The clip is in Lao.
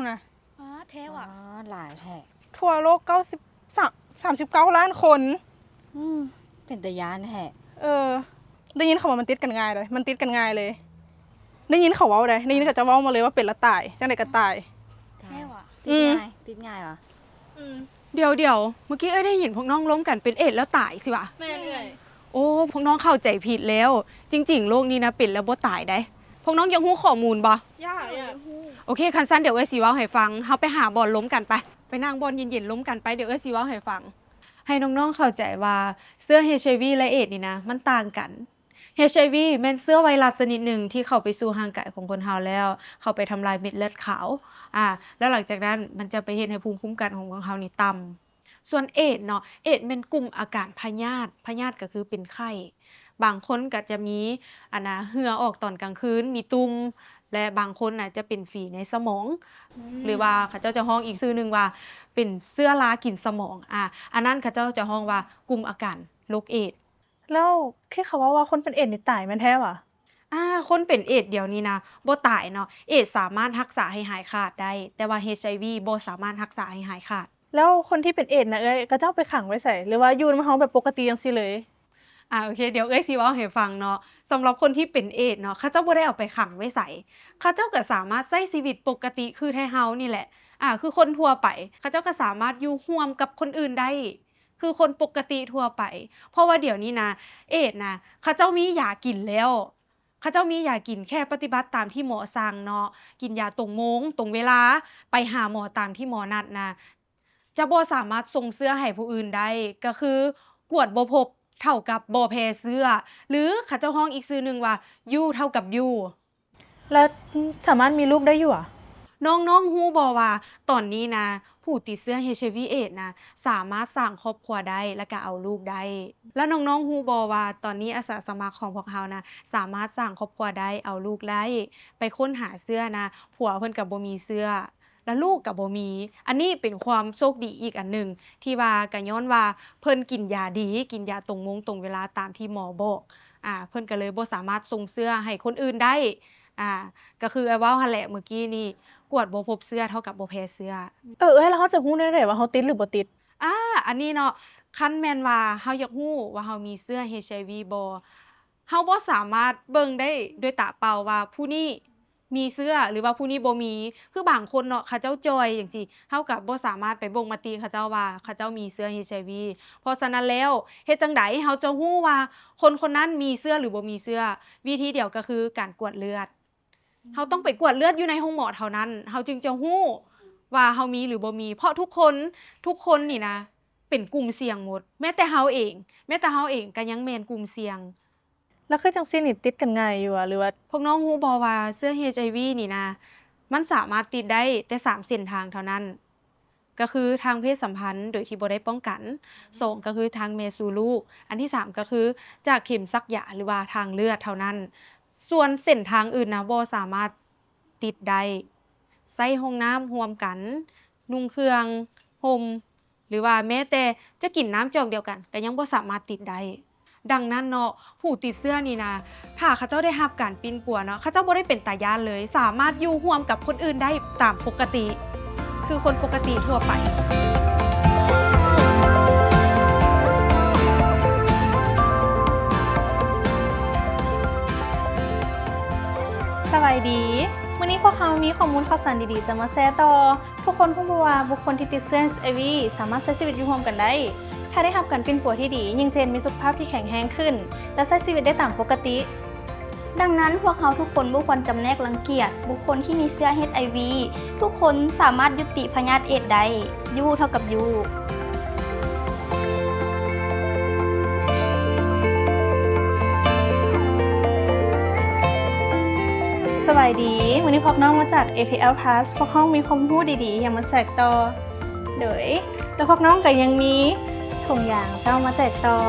ນະ ອ້າ ແທ້ຫວາ? ອ້າ ຫຼາຍແທ້ ທົ່ວໂລກເກົ້າສິບ ສາມ ສາມສິບເກົ້າລ້ານຄົນ. ອືມ ເປັນຕາຢ້ານແທ້. ເອີ ໄດ້ຍິນເຂົາວ່າມັນຕິດກັນງ່າຍເດ້ ມັນຕິດກັນງ່າຍເລີຍ. ໄດ້ຍິນເຂົາເວົ້າເດ້ ໄດ້ຍິນເຂົາເຈົ້າເວົ້າມາເລີຍວ່າເປັນແລ້ວຕາຍ ຈັ່ງໃດກໍຕາຍ. ແທ້ຫວາ? ຕິດ ອືມ ງ່າຍ ຕິດງ່າຍຫວາ? ອືມ ດຽວໆ ເມື່ອກີ້ເອື້ອຍໄດ້ຍິນພວກນ້ອງລົມກັນເປັນເອດສ໌ແລ້ວຕາຍຊິຫວາ? ແມ່ນເອື້ອຍ. ໂອ້ ພວກນ້ອງເຂົ້າໃຈຜິດແລ້ວ. ຈິງໆ ໂລກນີ້ນະ ເປັນແລ້ວບໍ່ຕາຍໃດ໋. ພວກນ້ອງຢາກຮູ້ຂໍ້ມູນບໍ່? ຢາກ ຢາກຮູ້. ໂອເຄ ຄັນຊັ້ນດຽວເອື້ອຍຊິເວົ້າໃຫ້ຟັງ. ເຮົາໄປຫາບ່ອນລົມກັນໄປ. ໄປນັ່ງບ່ອນເຢັນໆ ລົມກັນໄປ ດຽວເອື້ອຍຊິເວົ້າໃຫ້ຟັງ. ໃຫ້ນ້ອງໆ ເຂົ້າໃຈວ່າເຊື້ອ ເອດສ໌ ແລະ ເອດສ໌ນີ້ນະ ມັນຕ່າງກັນ. ເອດສ໌ ແມ່ນເຊື້ອໄວຣັສຊະນິດໜຶ່ງທີ່ເຂົ້າໄປສູ່ຮ່າງກາຍຂອງຄົນເຮົາແລ້ວ ເຂົ້າໄປທຳລາຍເມັດເລືອດຂາວ ອາ ແລ້ວຫຼັງຈາກນັ້ນມັນຈະໄປເຮັດໃຫ້ພູມຄຸ້ມກັນຂອງຄົນເຮົານີ້ຕ່ຳ. ສ່ວນເອດສ໌ເນາະ ເອດສ໌ແມ່ນກຸ່ມອາການພະຍາດ ພະຍາດກໍຄືເປັນໄຂ້ ບາງຄົນກໍຈະມີ ອັນນະ ເຫື່ອອອກຕອນກາງຄືນ ມີຕຸ່ມ ແລະ ບາງຄົນນະຈະເປັນຝີໃນສະໝອງ ອືມ ຫຼືວ່າເຂົາເຈົ້າຈະຮ້ອງອີກຊື່ໜຶ່ງວ່າເປັນເຊື້ອລາກິນສະໝອງ ອາ ອັນນັ້ນເຂົາເຈົ້າຈະຮ້ອງວ່າກຸ່ມອາການໂລກເອດສ໌. ແລ້ວທີ່ເຂົາເວົ້າວ່າຄົນເປັນເອດສ໌ນີ້ຕາຍແມ່ນແທ້ຫວາ? ອາ ຄົນເປັນເອດສ໌ດຽວນີ້ນະບໍ່ຕາຍເນາະ ເອດສ໌ສາມາດຮັກສາໃຫ້ຫາຍຂາດໄດ້ ແຕ່ວ່າ ເອດສ໌ ບໍ່ສາມາດຮັກສາໃຫ້ຫາຍຂາດ. ແລ້ວຄົນທີ່ເປັນເອດສ໌ນະເອື້ອຍ ເຂົາເຈົ້າໄປຂັງໄວ້ໃສ ຫຼືວ່າຢູ່ນຳເຮົາແບບປົກກະຕິຈັ່ງຊີ້ເລີຍ? ອາ ໂອເຄ ດຽວເອື້ອຍຊິເວົ້າໃຫ້ຟັງເນາະ. ສຳລັບຄົນທີ່ເປັນເອດສ໌ເນາະ ເຂົາເຈົ້າບໍ່ໄດ້ເອົາໄປຂັງໄວ້ໃສ ເຂົາເຈົ້າກໍສາມາດໃຊ້ຊີວິດປົກກະຕິຄືໄທເຮົານີ້ແຫຼະ ອາ ຄືຄົນທົ່ວໄປ ເຂົາເຈົ້າກໍສາມາດຢູ່ຮ່ວມກັບຄົນອື່ນໄດ້ ຄືຄົນປົກກະຕິທົ່ວໄປ ເພາະວ່າດຽວນີ້ນະ ເອດສ໌ນະ ເຂົາເຈົ້າມີຢາກິນແລ້ວ ເຂົາເຈົ້າມີຢາກິນ ແຄ່ປະຕິບັດຕາມທີ່ໝໍສັ່ງເນາະ ກິນຢາຕົງໂມງຕົງເວລາ ໄປຫາໝໍຕາມທີ່ໝໍນັດນະ ຈະບໍ່ສາມາດສົ່ງເຊື້ອໃຫ້ຜູ້ອື່ນໄດ້ ກໍຄືກວດບໍ່ພົບເທົ່າກັບບໍ່ແຜ່ເຊື້ອ ຫຼືເຂົາເຈົ້າຮ້ອງອີກຊື່ໜຶ່ງວ່າ U ເທົ່າກັບ U. ແລ້ວສາມາດມີລູກໄດ້ຢູ່ຫວາ? ນ້ອງໆ ຮູ້ບໍ່ວ່າຕອນນີ້ນະ ຜູ້ຕິດເຊື້ອ ເອດສ໌ ນະ ສາມາດສ້າງຄອບຄົວໄດ້ ແລະກະເອົາລູກໄດ້. ແລ້ວນ້ອງໆ ຮູ້ບໍ່ວ່າຕອນນີ້ອາສາສະໝັກຂອງພວກເຮົານະ ສາມາດສ້າງຄອບຄົວໄດ້ ເອົາລູກໄດ້ ໄປຄົ້ນຫາເຊື້ອນະ ຜົວເພິ່ນກະບໍ່ມີເຊື້ອ ແລະລູກກະບໍ່ມີ. ອັນນີ້ເປັນຄວາມໂຊກດີອີກອັນໜຶ່ງ ທີ່ວ່າກະຍ້ອນວ່າເພິ່ນກິນຢາດີ ກິນຢາຕົງໂມງຕົງເວລາຕາມທີ່ໝໍບອກ ອາ ເພິ່ນກະເລີຍບໍ່ສາມາດສົ່ງເຊື້ອໃຫ້ຄົນອື່ນໄດ້. ອາ ກະຄືອ້າຍເວົ້າຫັ້ນແຫຼະ ມື້ກີ້ນີ້ ກວດບໍ່ພົບເຊື້ອເທົ່າກັບບໍ່ແຜ່ເຊື້ອ. ເອີ ເອື້ອຍ ແລ້ວເຮົາຈະຮູ້ແນວໃດວ່າເຮົາຕິດ ຫຼືບໍ່ຕິດ? ອາ ອັນນີ້ເນາະ ຄັນແມ່ນວ່າເຮົາຢາກຮູ້ວ່າເຮົາມີເຊື້ອ ເອດສ໌ ບໍ່ ເຮົາບໍ່ສາມາດເບິ່ງໄດ້ດ້ວຍຕາເປົ່າວ່າຜູ້ນີ້ມີເຊື້ອ ຫຼືວ່າຜູ້ນີ້ບໍ່ມີ. ຄືບາງຄົນເນາະ ເຂົາເຈົ້າຈ່ອຍຈັ່ງຊີ້ ເຮົາກະບໍ່ສາມາດໄປບົ່ງມະຕິເຂົາເຈົ້າວ່າເຂົາເຈົ້າມີເຊື້ອ ເອດສ໌. ເພາະສະນັ້ນແລ້ວ ເຮັດຈັ່ງໃດເຮົາຈະຮູ້ວ່າຄົນຄົນນັ້ນມີເຊື້ອ ຫຼືບໍ່ມີເຊື້ອ? ວິທີດຽວກະຄືການກວດເລືອດ. ເຮົາຕ້ອງໄປກວດເລືອດຢູ່ໃນໂຮງໝໍເທົ່ານັ້ນ ເຮົາຈຶ່ງຈະຮູ້ວ່າເຮົາມີ ຫຼືບໍ່ມີ ເພາະທຸກຄົນ ທຸກຄົນນີ້ນະ ເປັນກຸ່ມສ່ຽງໝົດ ແມ້ແຕ່ເຮົາເອງ ແມ້ແຕ່ເຮົາເອງກະຍັງແມ່ນກຸ່ມສ່ຽງ. ແລ້ວຄືຈັ່ງຊີ້ນີ້ ຕິດກັນງ່າຍຢູ່ຫວາ ຫຼືວ່າ? ພວກນ້ອງຮູ້ບໍ່ວ່າເຊື້ອ ເອດສ໌ ນີ້ນະ ມັນສາມາດຕິດໄດ້ແຕ່ສາມເສັ້ນທາງເທົ່ານັ້ນ. ກະຄືທາງເພດສຳພັນໂດຍທີ່ບໍ່ໄດ້ປ້ອງກັນ, ສອງ ກະຄືທາງແມ່ສູ່ລູກ, ອັນທີສາມ ກະຄືຈາກເຂັມສັກຢາ ຫຼືວ່າທາງເລືອດເທົ່ານັ້ນ. ສ່ວນເສັ້ນທາງອື່ນນະ ບໍ່ສາມາດຕິດໄດ້. ໃຊ້ຫ້ອງນ້ຳຮ່ວມກັນ, ນຸ່ງເຄື່ອງ, ຫົ່ມ ຫຼືວ່າແມ້ແຕ່ຈະກິນນ້ຳຈອກດຽວກັນ ກະຍັງບໍ່ສາມາດຕິດໄດ້. ດັ່ງນັ້ນເນາະ ຜູ້ຕິດເຊື້ອນີ້ນະ ຖ້າເຂົາເຈົ້າໄດ້ຮັບການປິ່ນປົວເນາະ ເຂົາເຈົ້າບໍ່ໄດ້ເປັນຕາຢ້ານເລີຍ ສາມາດຢູ່ຮ່ວມກັບຄົນອື່ນໄດ້ຕາມປົກກະຕິ ຄືຄົນປົກກະຕິທົ່ວໄປ. ສະບາຍດີ ມື້ນີ້ພວກເຮົາມີຂໍ້ມູນຂ່າວສານດີໆຈະມາແຊຕໍ່. ທຸກຄົນຮູ້ບໍ່ວ່າບຸກຄົນທີ່ຕິດເຊື້ອ ເອດສ໌ ສາມາດໃຊ້ຊີວິດຢູ່ຮ່ວມກັນໄດ້ ຖ້າໄດ້ຮັບການປິ່ນປົວທີ່ດີ ຍິ່ງຈະເຮັດມີສຸຂະພາບທີ່ແຂງແຮງຂຶ້ນ ແລະ ໃຊ້ຊີວິດໄດ້ຕາມປົກກະຕິ. ດັ່ງນັ້ນ ພວກເຮົາທຸກຄົນບໍ່ຄວນຈຳແນກລັງກຽດບຸກຄົນທີ່ມີເຊື້ອ ເອດສ໌. ທຸກຄົນສາມາດຢຸດຕິພະຍາດເອດສ໌ໄດ້ U ເທົ່າກັບ U. ສະບາຍດີ ມື້ນີ້ພວກນ້ອງມາຈາກ ເອ ພີ ແອລ ພລັສ ພວກເຮົາມີຄວາມຮູ້ດີໆ ທີ່ຈະມາແຈກຕໍ່ ໂດຍ ແລະ ພວກນ້ອງກະຍັງມີຖົງຢາງເຈົ້າມາແຈກຕໍ່.